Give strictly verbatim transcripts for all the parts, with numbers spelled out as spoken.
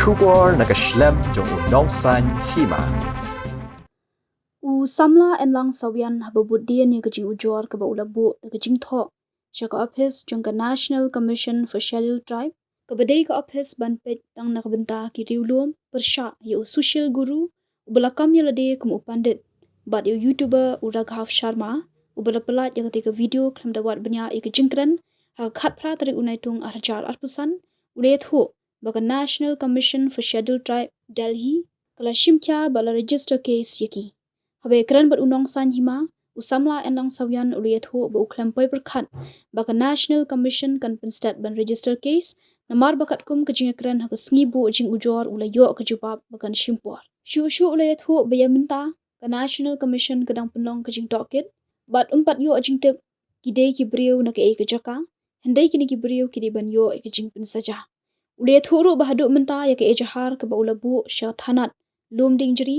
Khubor na ka shlem jong u Nongsaiñ Hima. U samla Enlang Sawian haba bud dien ïa ka jingujor kaba u la buh da ka jingthoh sha ka ophis jong ka National Commission for Scheduled Tribe, kaba dei ka ophis ban peit tang na ka bynta ki riewlum, pyrshah ïa u social guru uba la kam ïa lade kum u pandit bad ïa u YouTuber u Raghav Sharma uba la pyllait ïa kata ka video khlem da wad bniah ïa ka jingkren ha ka khatphra tarik u Naitung arhajar arphew san, u la ïathuh ba ka National Commission for Scheduled Tribe Delhi ka la shim khia bad la register case ïa ki. Haba ïakren bad u Nongsaiñ Hima, u samla Enlang Sawian u la ïathuh ba u khlem poi pyrkhat ba ka National Commission kan pynstet ban register case, namar ba katkum ka jingïakren ha ka sngi buh jingujor u la ïoh ka jubab ba kan shim por. Shuh shuh u la ïathuh ba ïa mynta ka National Commission ka dang pynlong ka jingtohkit bad um pat ïoh jingtip ki dei ki briew na kaei ka jaka, hynrei kine ki briew ki dei ban ïoh ïa ka jingpynsaja. U la ïathuh ruh ba haduh mynta ïa ka ejahar kaba u la buh sha thanat Lumdiengjri,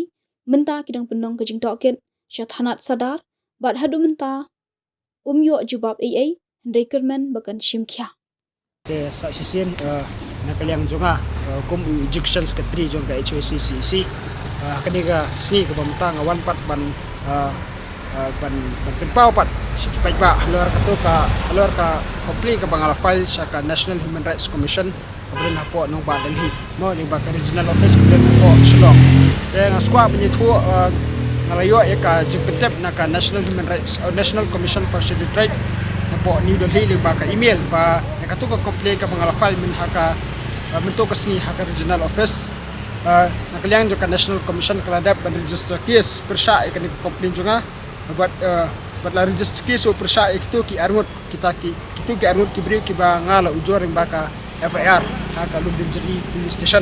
mynta ki dang pynlong ka jingtohkit sha thanat Sadar, bad haduh mynta um ïoh jubab ei ei, hynrei kyrmen ba kan shim khia. Te sa shisien, eh, na ka liang jong nga, eh, kum u Education Secretary jong ka H Y C C E C, eh, ha kane ka sngi kaba mynta nga wan pat ban, eh, eh, ban, ban pynpaw pat sha ki paidbah halor kato ka, halor ka complaint kaba nga la file sha ka National Human Rights Commission kaba don hapoh nongbah Delhi, mo, lyngba ka regional office kaba don hapoh Shillong. Te nga sngewbha ban ïathuh, eh, nga la ïoh ïa ka jingpyntip na ka National Human Rights, eh, National Commission for Scheduled Tribe hapoh New Delhi lyngba ka email ba ïa kato ka complaint kaba nga la file mynha ka, eh, mynta ka sngi ha ka regional office. Eh, na ka liang jong ka National Commission ka la dep ban register case pyrshah ïa kane ka complaint jong nga. Bad, eh, bad la register case pyrshah ïa kito ki arngut, kita ki, kito ki arngut ki briew kiba nga la ujor lyngba ka F I R ha ka Lumdiengjri Police Station.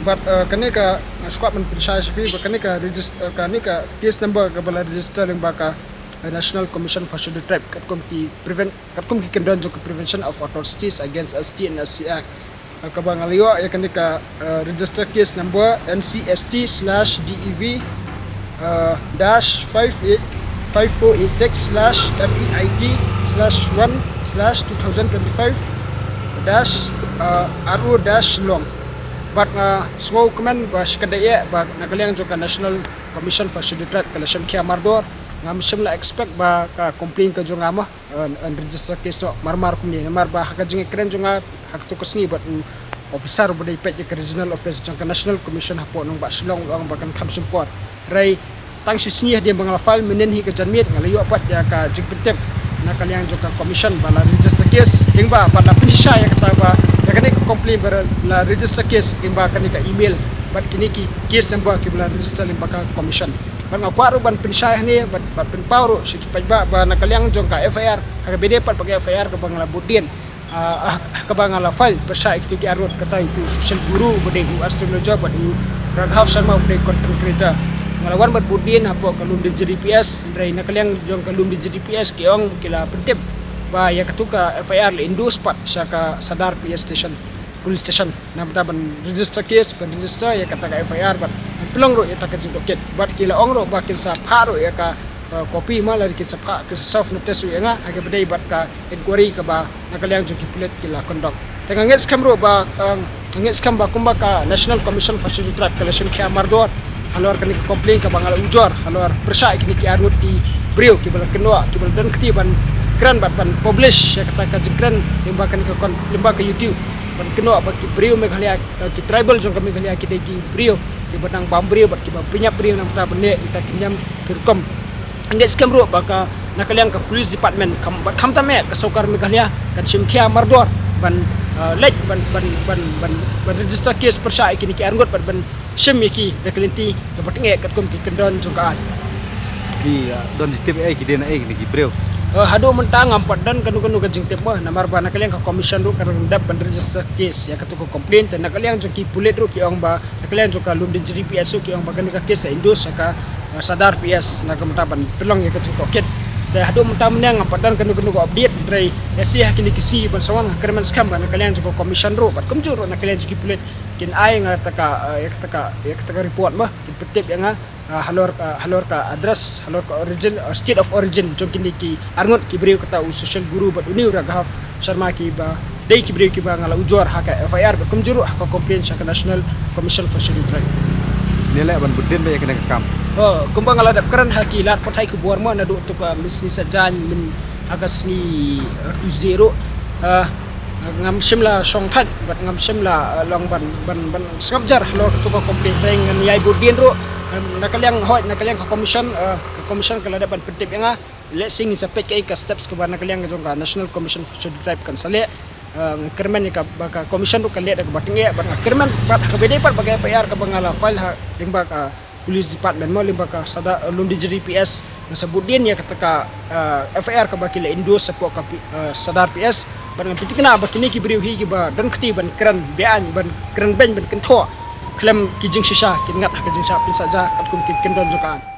Bad, eh, kane ka, nga sngewbha ban pynshai sha phi ba kane ka regis-, eh, kane ka case number kaba la register lyngba ka, eh, National Commission for Scheduled Tribe katkum ki prevent, katkum ki kyndon jong ka Prevention of Atrocities Against S T and S C Act. Eh, kaba nga la ïoh ïa kane ka, eh, register case number N C S T slash D E V, eh, dash five eight, five four eight six slash M E I T slash one slash two thousand twenty-five dash, eh, R O dash Shillong. Bad nga sngewkmen ba shi kynta ïa ba na ka liang jong ka National Commission for Scheduled Tribe ka la shim khia mardor. Ngam shym la expect ba ka complaint ka jong nga mo, eh, yn register case noh marmar kumne, namar ba ha ka jingïakren jong nga ha kato ka sngi bad u officer uba dei peit ïa ka regional office jong ka National Commission hapoh nongbah Shillong u la ong ba kan kham shim por. Hynrei tang shi sngi hadien ba nga la file mynhynnin hi ka janmiet nga la ïoh pat ïa ka jingpyntip na ka liang jong ka commission ba la register case, lyngba ba la pynshisha ïa kata ba ïa kane ka complaint ba la register case lyngba kane ka email bad kine ki case number kiba la register lyngba ka commission. Bad nga kwah ruh ban pynshai hangne, bad, bad pynpaw ruh sha ki paidbah ba na ka liang jong ka F I R, ha kaba dei pat ba ka F I R kaba nga la bud dien, ah, ah, kaba nga la file pyrshah ïa kito ki arngut, kata u social guru uba dei u astrologer bad u Raghav Sharma uba dei content creator. Nga la wan bad bud dien hapoh ka Lumdiengjri P S, hynrei na ka liang jong ka Lumdiengjri P S ki ong ki la pyntip ba ïa kato ka F I R la endorse pat sha ka Sadar P S station, police station. Namar ban register case, ban register ïa kata ka F I R bad pynlong ruh ïa kata ka jingtohkit. Bad ki la ong ruh ba kin sa phah ruh ïa ka, eh, copy, ma lada kin sa phah, kin sa serve notice ruh ïa nga ha kaba dei bad ka inquiry kaba na ka liang jong ki pulit ki la conduct. Te nga ngeit skhem ruh ba, eh, nga ngeit skhem ba kumba ka National Commission for Scheduled Tribe ka la shim khia mardor halor kane ka complaint kaba nga la ujor halor pyrshah ïa kine ki arngut ki briew kiba la kynnoh, kiba la don kti ban kren bad ban publish ïa kata ka jingkren lyngba kane ka kon-, lyngba ka YouTube ban kynnoh ba ki briew Meghalaya, eh, ki tribal jong ka Meghalaya ki dei ki briew kiba nang bam briew bad kiba pynïap briew namar ba ne ita ki niam ki rukom. Ngeit skhem ruh ba ka na ka liang ka police department kam, bad khamtam eh ka sorkar Meghalaya kan shim khia mardor ban, eh, leit ban, ban, ban, ban, ban register case pyrshah ïa kine ki arngut bad ban shim ïa ki da ka lynti kaba tyngeh katkum ki kyndon jong ka aiñ. Ki, ah, don jingtip eh, ki dei na eh kine ki briew? Eh, haduh mynta ngam pat don kano kano ka jingtip mo, namar ba na ka liang ka commission ruh ka dang dep ban register case ïa kato ka complaint, te na ka liang jong ki pulit ruh ki ong ba, na ka liang jong ka Lumdiengjri P S ruh ki ong ba kane ka case endorse ïa ka, eh, Sadar P S, na ka bynta ban pynlong ïa ka jingtohkit. Te haduh mynta mynne ngam pat don kano kano ka update, hynrei ïa shi ha kine ki sngi ban sa wan nga kyrmen skhem ba na ka liang jong ka commission ruh bad kumjuh ruh na ka liang jong ki pulit kin ai nga kata ka, eh, ïa kata ka, ïa kata ka report mo, kin pyntip ïa nga, eh, halor, eh, halor ka address, halor ka origin, eh, state of origin jong kine ki arngut ki briew, kata u social guru bad une u Raghav Sharma kiba dei ki briew kiba nga la ujor ha ka F I R bad kumjuh ruh ha ka complaint sha ka National Commission for Scheduled Tribe. Ne leh ban bud dien beit ïa kane ka kam. Oh, kumba nga la dep kren ha ki lad pathai khubor mo naduh tu ka mynsngi Saitjaiñ myn ha ka sngi, eh, Tuesday ruh. Eh, ngam shym la shong thait bad ngam shym la, eh, long ban ban ban sngap jar halor katu ka complaint, hynrei ngan ïai bud dien ruh. Em, na ka liang hoi, na ka liang ka commission, eh, ka commission ka la dep ban pyntip ïa nga. Lehse ngin sa peit kaei ka steps kaba na ka liang ka jong ka National Commission for Scheduled Tribe kan sa leh. Eh, nga kyrmen ïa ka ba ka commission ruh ka leh da kaba tyngeh bad nga kyrmen pat ha kaba dei pat ba ka F I R kaba nga la file ha lyngba ka police department mo, lyngba ka Sadar, eh, Lumdiengjri P S, nga sa bud dien ïa kata ka, eh, F I R kaba ki la endorse shapoh ka P-, eh, Sadar P S. Bad nga pynthikna ba kine ki briew hi kiba don kti ban kren beaiñ, ban kren beiñ, ban kynthoh khlem ki jingshisha, kin ngat ha ka jingshah pynsaja katkum ki kyndon jong ka aiñ.